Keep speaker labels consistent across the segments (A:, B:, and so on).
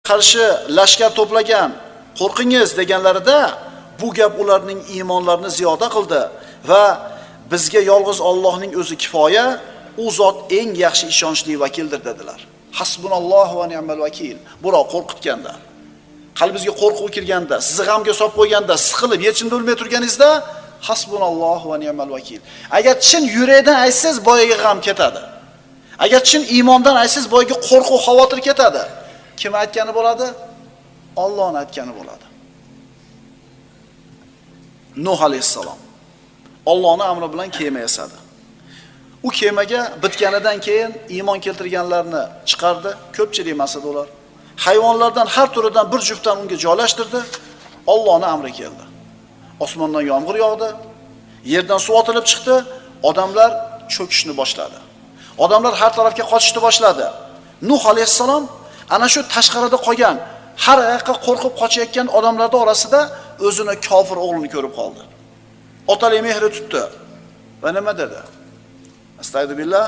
A: Qarshi lashkar to'plagan, qo'rqingiz deganlarida bu gap ularning iymonlarini ziyoda qildi va bizga yolg'iz Allohning o'zi kifoya, u zot eng yaxshi ishonchli vakildir dedilar. Hasbunallohu va ni'mal vakil. Birov qo'rqitganda, qalbingizga qo'rquv kirganda, sizni g'amga solib qo'yganda, siqilib yechimni bilmay turganingizda hasbunallohu va ni'mal vakil. Agar chin yurakdan aytsangiz, boyagi g'am ketadi. Agar chin iymondan aytsangiz, boyagi qo'rquv, xavotir ketadi. Kim aytgani bo'ladi? Allohning aytgani bo'ladi. Nuh alayhissalom Allohning amri bilan kema yasadi. U kemaga bitganidan keyin iymon keltirganlarni chiqardi, ko'pchilik emas edi ular. Hayvonlardan har turidan bir juftdan unga joylashtirdi. Allohning amri keldi. Osmondan yomg'ir yog'di, yerdan suv otilib chiqdi, odamlar cho'kishni boshladi. Odamlar har tarafga qochishni boshladi. Nuh alayhissalom ana shu tashqarida qolgan, har yoqqa qo'rqib qochayotgan odamlarning orasida o'zini kofir o'g'lini ko'rib qoldi. Otalik mehri tutdi. Va nima dedi? Astagfirullah billah.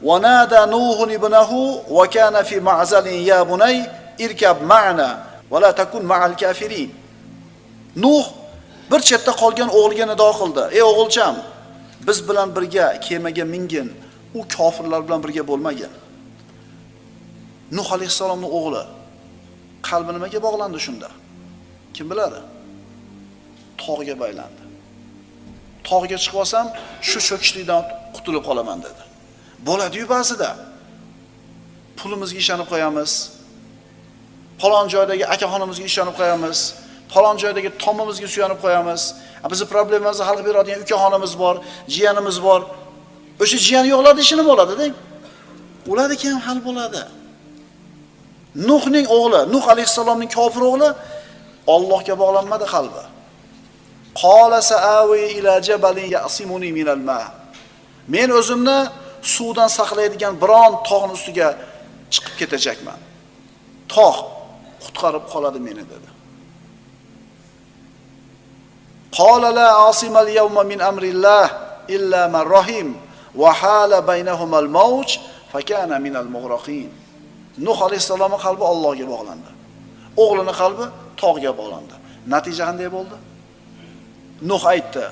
A: Va nada Nuhun ibnahu va kana fi ma'zalin ya bunay irkab ma'na va la takun ma'al kafirin. Nuh bir chetda qolgan o'g'liga nido qildi. Ey o'g'ilcham, biz bilan birga kemaga mingin, u kofirlar bilan birga bo'lmagin. Nuh alayhissalomning o'g'li qalbi nimaga bog'landi shunda? Kim biladi? Tog'ga baylandi. Tog'ga chiqib olsam, shu cho'kishlikdan qutulib qolaman dedi. Bo'ladi-yu ba'zida. Pulimizga ishonib qo'yamiz. Falon joydagi akaxonimizga ishonib qo'yamiz. Falon joydagi tomimizga suyanib qo'yamiz. Bizni problemamizni hal qilib beradigan ukaxonimiz bor, jiyanimiz bor. O'sha jiyan yo'qlarda ishi nima bo'ladi deng? Ularniki ham hal bo'ladi. Nuhning o'g'li, Nuh alayhissalomning kofir o'g'li Allohga bog'lanmadi qalbi. Qala sa'awi ila jabalin ya'simuni minal ma. Men o'zimni suvdan saqlaydigan biron tog'ning ustiga chiqib ketajakman. Tog' qutqarib qoladi meni dedi. Qala la asima al-yawma min amrillah illa man rahim wa hala baynahumal mawj fakana minal mughraqin. Nuh alayhissalomning qalbi Allohga bog'landi. O'g'lining qalbi tog'ga bog'landi. Natija qanday bo'ldi? Nuh aytdi: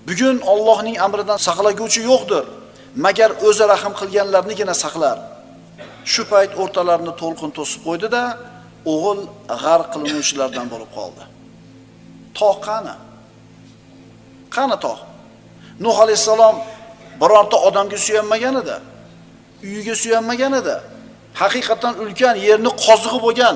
A: "Bugun Allohning amridan saqlaguvchi yo'qdir, magar o'zi rahim qilganlarnigina saqlar." Shu payt o'rtalarini to'lqin to'sib qo'ydi-da, o'g'il g'arq qilinuvchilardan bo'lib qoldi. Tog' qani? Qani tog'? Nuh alayhissalom birorta odamga suyanmagan edi. Uyiga suyanmagan edi. Haqiqatan ulkan yerni qozig'i bo'lgan